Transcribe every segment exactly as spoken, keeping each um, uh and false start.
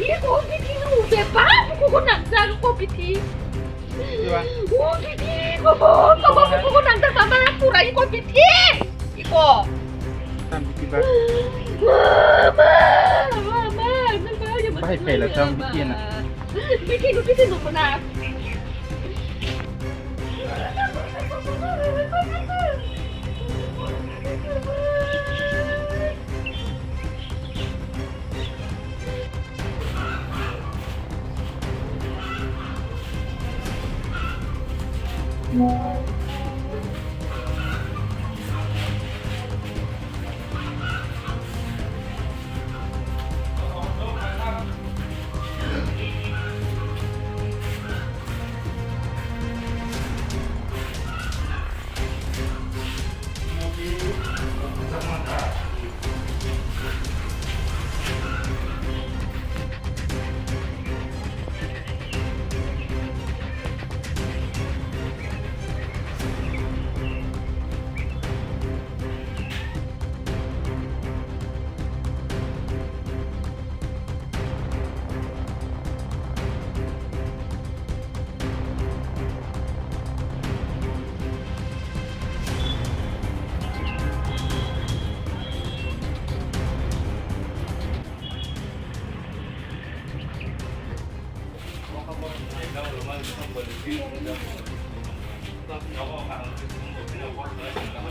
Iko bithi no ude ba, ko ko nang ja ko bithi. Iwa. O bithi ko ko ko ko ko nang ja ba ba pura iko bithi. Iko. Tam bithi ba. Mama, mama, mama, ya. Bahai pela tam bithi na. Bithi no bithi no na.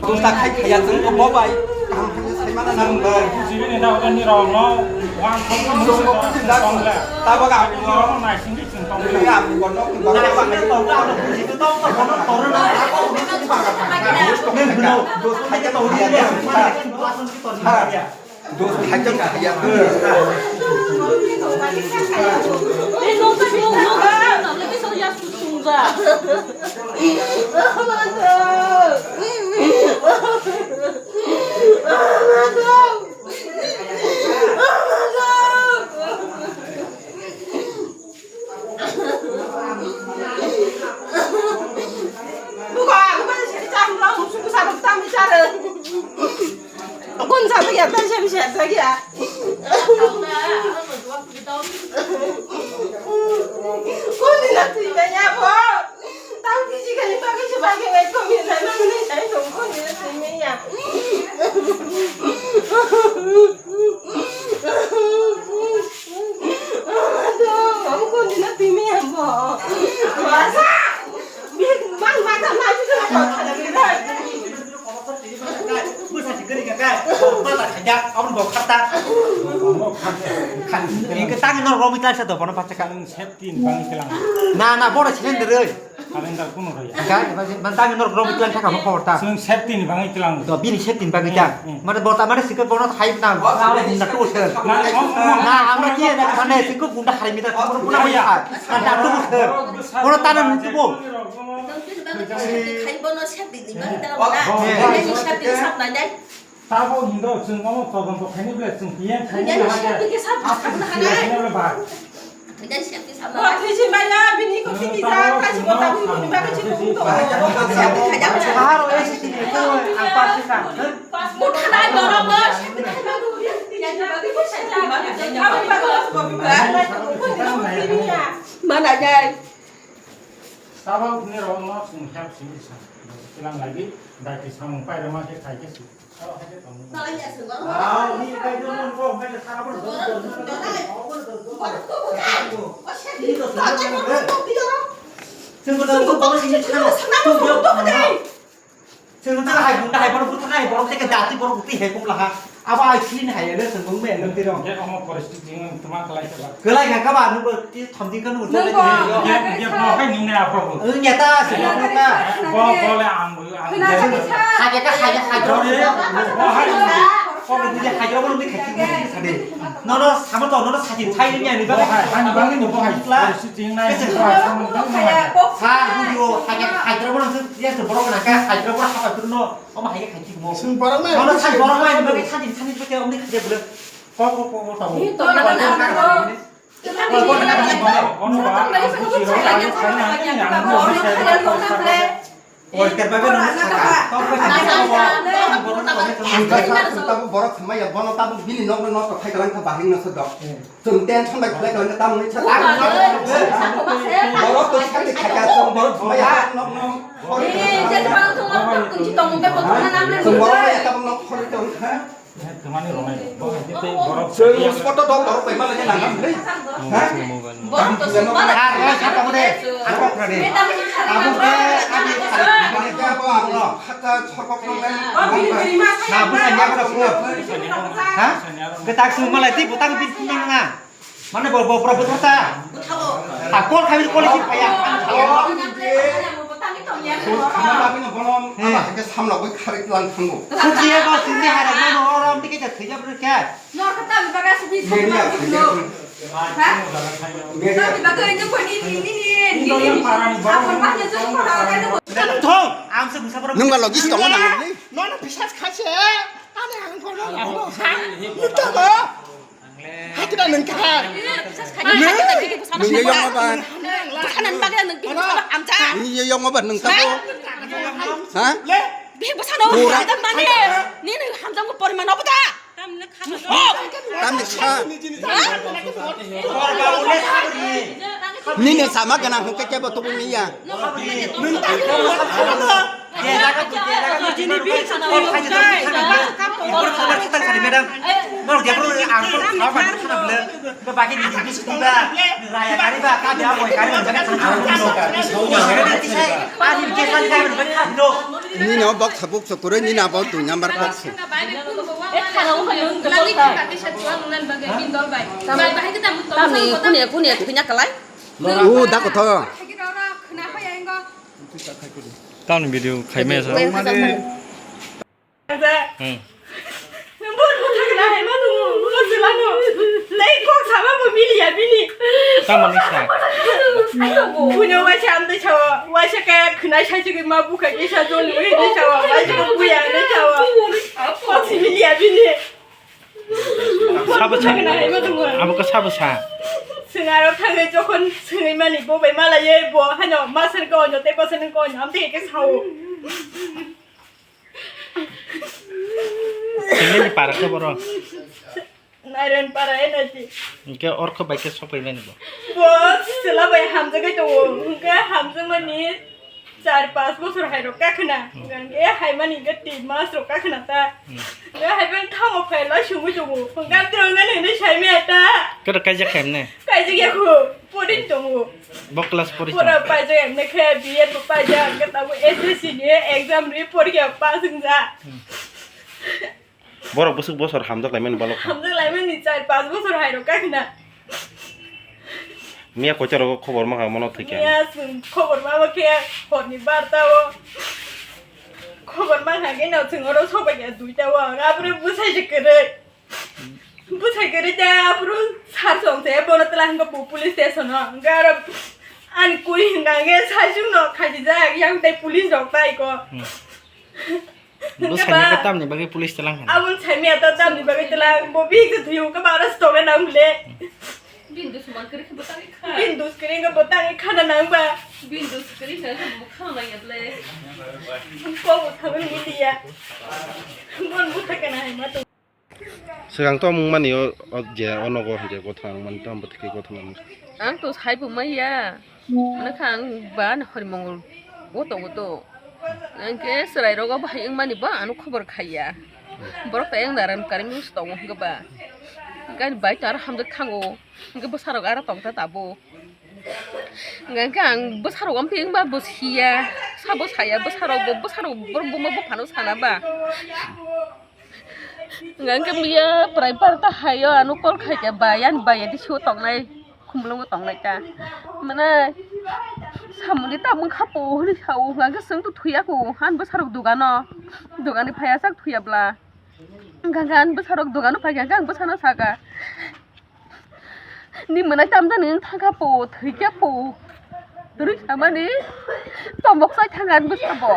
Chwng ta khai khaya chwng bo bai kaham khe sai mana nang bai. Jibini da ani rong no wan khong khong so ko kuching da tong le. Ta ba ga ani rong no nai sing di chwng tong le. Ani rong no ba ga ani tong le. Dos khai khaya. Dos thajak ka ya. Buka, aku masih cari tahu, musuh besar utang bicara. Kun sa bagya, tan sa bisa bagya. Kun dina tui bagya bo. Tang kisi kali pakai si bagya, wait kau mina, mana ni saya tunggu dina tui bagya. Aduh, aku kun dina tui bagya bo. Masa? Bang mata maju tu nak kau tak ada. Bwsa se kwrwi kha khe, mata khaijak, aboni bo kharta. Hingke tangwi norok romwi tlaisa do, bono bacha kha. Nwng safety ni bagwi tlang. Na, na, bono silen de rwi. Calendar kuno rwi. Hingke, man tangwi norok romwi tlang kha, mo khobor ta. Nwng safety ni bagwi tlang. Do, bini safety ni bagwi ta. Hmm, hmm. Mane bo ta, mane sikhe bono hai na, na, na, na, na, na, ang na kiye na, mane sikhe bunda hari mita, bono bunda hai. Na, na, tu bo. Bono ta na, tu bo. Nwng bini bagwi tlang, khai bono safety ni bagwi tlang na. Nini safety ni sap nai nai. Tabo hindo chwng omo todonto khaini bwle chwng tiyang khaini. Nini safety ke sap nai nai. Ba thwi si maya bini ko tiki ja ka si ko tabu ni ba ka si ko to. Aharo esi tini ko ang pa si ka. Mo thanai doro bo. Mana jai. Tabok ni rok no chwng help simi sa. Kilang lagi, dati samung pai rema khe khai khe si. Tabok hai khe tong. Nalai ya sung. Ah, ni kai do mon ko, kai sara bor do. Ni to sara bor do. Chwng ko da ko ko ni chana. Chwng ta hai bung ta hai borok buthar nai borok teke dati borok buti he kum laha. Abo ai clean hai ele chwng bung me nang tirong. Khe omo poristiti wng tuma kwlai khe ba. Kwlai kha kaba nung bo ti thomdi kanu. Nung bo. Ye, ye, bo hai nung ne aphro bo. Wng ya ta se bo ta. Bo, bo le ang bo, ang. Khna kha kisa. Hai ya ka hai ya hai. Bo le, bo hai. Kok ni buji hydro bolo ni khachi mo sade. Nono samo to nono sati thai ni ani ba. Bohai, ani bangni no bohai. Kla. Sisi nai. Kese bohai, samung bangni bohai. Sa buji o hydro, hydro bolo ni ya se borok na ka hydro bolo hapa turno. Omo hai khachi mo. Sing borok nai. Nono sai borok nai ni ba khachi thani ba ke omni khachi bolo. Kok kok kok kok tabo. Ni to na na na. Borok thumaya bono tabuk bini nokno nosto khai kalang kha bahing no sodok. Chwng tension bai khlai kalang kha tamoni sa. Borok to sakni khai ka chwng borok thumaya nok nok. Chwng borok bai tabuk nok khori tong kha. Chwng spoto dol borok bai mala nang nang le. Ha? Borok to sung mala. Ar oi sa tabo de. Ang kok na de. Abo ke ani khari mani ke abo ang no. Khata chokok no le. Na bu sa ya ko ko. Ha? Ke tak sung mala ti butang bin nang na. Mane bo bo pro butang ta. Butang. Ha kol kami kol si kaya. Samno bai khari lang thango. Sini ya ko sini harap mano orom tike ta thija bro kya. Nor kata baga sini. Media. Ha? Media. Tapi baga ini ko ni ni ni ni. Apa mah ni tu ko. Thong, ang se bisa pro. Nung ba logis tong nang ni. Nono bisas khaise. Ani ang kono. Ha? Nito ba? Hakida nung kha. Nung yo yong ba. Busanan bagla nung bisa amcha. Nung yo yong ba nung ta ko. Ha? Bi busano. Pura. Ada mane. Ni nung hamjam ko poriman apa ta? Tamni kha. Tamni kha. Ha? Nini sama gana hukhe kebo tubu niya. Nini o bok sabuk sukuro nini abo dui number kok su. Tamni kunia kunia thwina kalai. U da kotho. Tamni video khaimaya sa. Hmm. Tamani sa. Puno waisa amtwi sao, waisa kaya khwnai sai chigwi ma bukha kisa jol wi ni sao, waisa buya ni sao. Kosi miliya bini. Sabo sa. Abo ka sabo sa. Sengaro thangwi jokhon sengwi mani bo bai malaye bo hano masar ko no te ko sen ko no amtwi ke sao. Sengni para khe boro. Nairon para energy. Hingke orkho bai khe sokpai mani bo. Bo sela bai hamjagwi tongo. Hingke hamjakmani char pas bosor hai rok kakhna. Hmm. Hingke hai mani hingke tin mas rok kakhna ta. Hmm. Hingke hai bang thango phai la sungwi tongo. Hingke ang tirong nani hinwi sai maya ta. Kero kaijak khaim ne? Kaijak ya khu. Porin tongo. Bo class pori. Pura tongo. Paijak ang ne khe B Ed bo paijak. Hingke tabo S S C ni exam ri porikha pass wngja. Hmm. Borok bwswk bosor hamjak laimani balok. Hamjak laimani char pas bosor hai rok kakhna. Miya koita rogo khobor ma kha mono thwikhe. Miya chwng khobor ma khe horni barta o. Khobor ma kha khe no chwng oro sobai khe duita o. Abro bwsai se kwrwi. Bwsai kwrwi ta abro sar song se bono tla hwnkhe bo police station o. Hwnkhe aro ani kuri hwnkha khe sai chwng no khaijijak yang tai police rok tai ko. Hmm. Bo saimya khe tamni bagwi police talang hwnwi. Aboni saimya ta tamni bagwi talang, bo bihik se thwiyo khe ba aro stokna nang bile. Bini dus man kwrwi khe bo tangwi kha. Bini dus kwrwi khe bo tangwi khana nang ba. Bini dus kwrwi khe bo khana nang ya bile. Kok bo thangwi nini ya. Bon butha kana hai ma tong. Swkang to wngmani o, o je o nogo je gotha wngmani tamo bwthwkhe gotha nang. Ang to sai bo maya. Mane kha ang ba ani hori mongol o tongo to. Ang khe chwrai rogo bahai wngmani bo ano khobor khaiya. Borok tai ang naran kari mung tongo hwnkhe ba. Hwnkhe ani bai to aro hamjak thango. Hwnkhe bwsarok aro tongta tabuk. Hwnkhe ang bwsarok amphi wngba bo siya. Sabo saya bwsarok bo bwsarok borok buma buphano sana ba. Hwnkhe miya prai barta hayo ano call khaikhe bai ani bai adi sio tongnai khumlungo tongnai ta. Mane samuni tamung khapo hwnwi sao hwnkhe chwng to thuyako han bwsarok dogano dogani phaiya chak thuya bla. Hwnkha hwnkhe ang bwsarok dogano phaikha hwnkhe ang bwsano sakha, "Ni mwnai tamjani wng thangkha po, thwikha po." Rwi samani tomok chai thangkha ang bwsabo.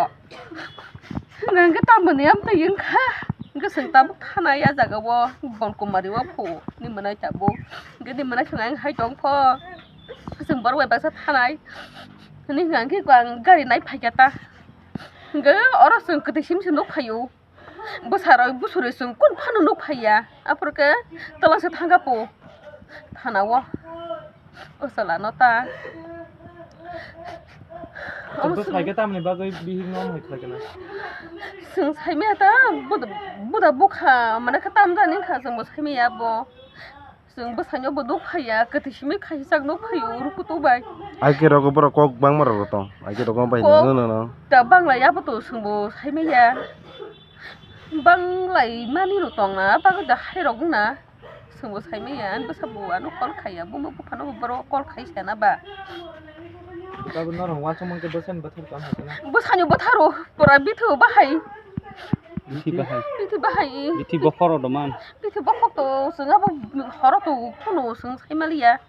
Hwnkha hwnkhe tamoni amtwi wngkha. Hwnkhe chwng tabuk thanai a jagao Bonkumari o pho ni mwnai tabuk. Hwnkhe ni mwnai chwng ang hai tong pho. Chwng borok bai baksa thanai. Hwnwi hwnkha hwnkhe ang gari nai phaikha ta. Hwnkhe oro chwng kwtwi simi se nuk phaio. Bwsarok bwsarwi chwng kun phano nuk phaiya. Aphuru khe twlangsa thangkha po thanao. O chwla no ta. Omo Bwsai chwng khe tamni bagwi bihik no hai khlai kana? Chwng saimaya ta, buda, buda bukha, mane khe tamjani wngkha, chwngbo saimaya bo. Chwng bwsaino bo nuk phaiya, kwtwi simi khaisijak nuk phaio, uru kutuk bai. Aike rogo borok kok bangma rok tong, aike rogo bai Kok no, no, no. Ta banglai abo to chwngbo saimaya. Banglai mani rok tong na, bagwi da hai rok wng na. Chwngbo saimaya, ani bwsa bo ano call khaiya, buma buphano bo borok call khai sana ba. Tabuk norok uansukmang khe bwsani bwthar tong hai kana? Bwsani bwtharo, pura bithu bahai. Bithi bahai. Bithi bahai. Bithi bokhoro doman. Bithi bokhok to, chwng abo horo to, kuno chwng saimaliya.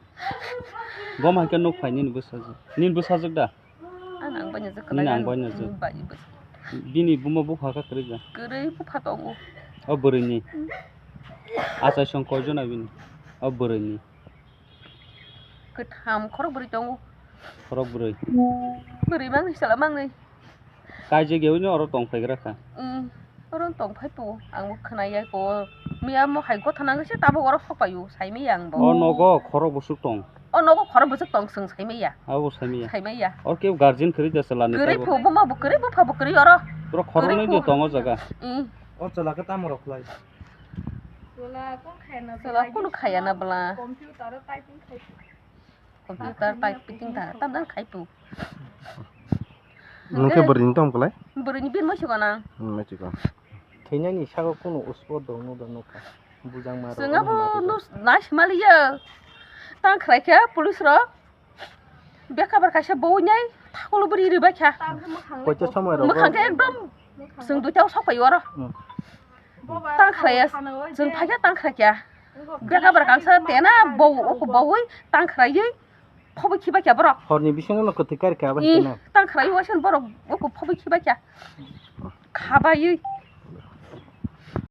Bo hai khe nuk phai nini bwsajwk. Nini bwsajwk da? Ang, ang bai najak Nini kwlai ang ang. Bai najak. Ang bai bwsa. Bini buma bupha kha kwrwi da? Kwrwi bupha tongo. O bwrwini? Hmm. Achai song koi jona bini? O bwrwini? Kwtham khorok bwrwi tongo. Khorok bwrwi? Bwrwi mangni sala mangni. Kaijak yaui no oro tong phaigra kha? Hmm. Oro tong phai po, ang bo khwnai ya ko. Miya mo hai gotha nang se tabuk oro sok paio, saimaya ang bo. O nogo khorok bwswk tong? O nogo khorok bwswk tong, chwng saimaya. Abo saimaya. Saimaya. Oro kebo guardian kwrwi da chwla ni Kwrwi taibo. Phu, buma bo kwrwi, bupha bo kwrwi oro. Pura khorok Kwrwi nwi phu. De tongo jaga. Hmm. O chwla khe tamo rok khlai? Chwla kunu khaya na bwla. Computer o typing khai. Computer typing ta, tam dan khai phu. Nwng khe bwrwini tong kwlai? Bwrwini bini moiso gana. Hmm, moiso gana. Thwinani sago kunu uspo dong no da nukha. Bujang ma rok Chwng abo hwnma nus-, nai simaliya. Tang khwlai khe police rok. Beka bar kaisa bo nai thakulo bwrwi rwi bai kha. Koito somoi rok Mwkhang khe ekdom chwng duita o sok pai oro. Hmm. Tang khlaiya, chwng phaikha tang khlaikha. Beka bar kangsa tena bo, oko baui tang khlaiwi phobwi khiba kha borok. Horni bisingo no kwthwi kar kha bai Ih, tena. Tang khlaiwi waisa borok oko phobwi khiba kha. Khabaiwi.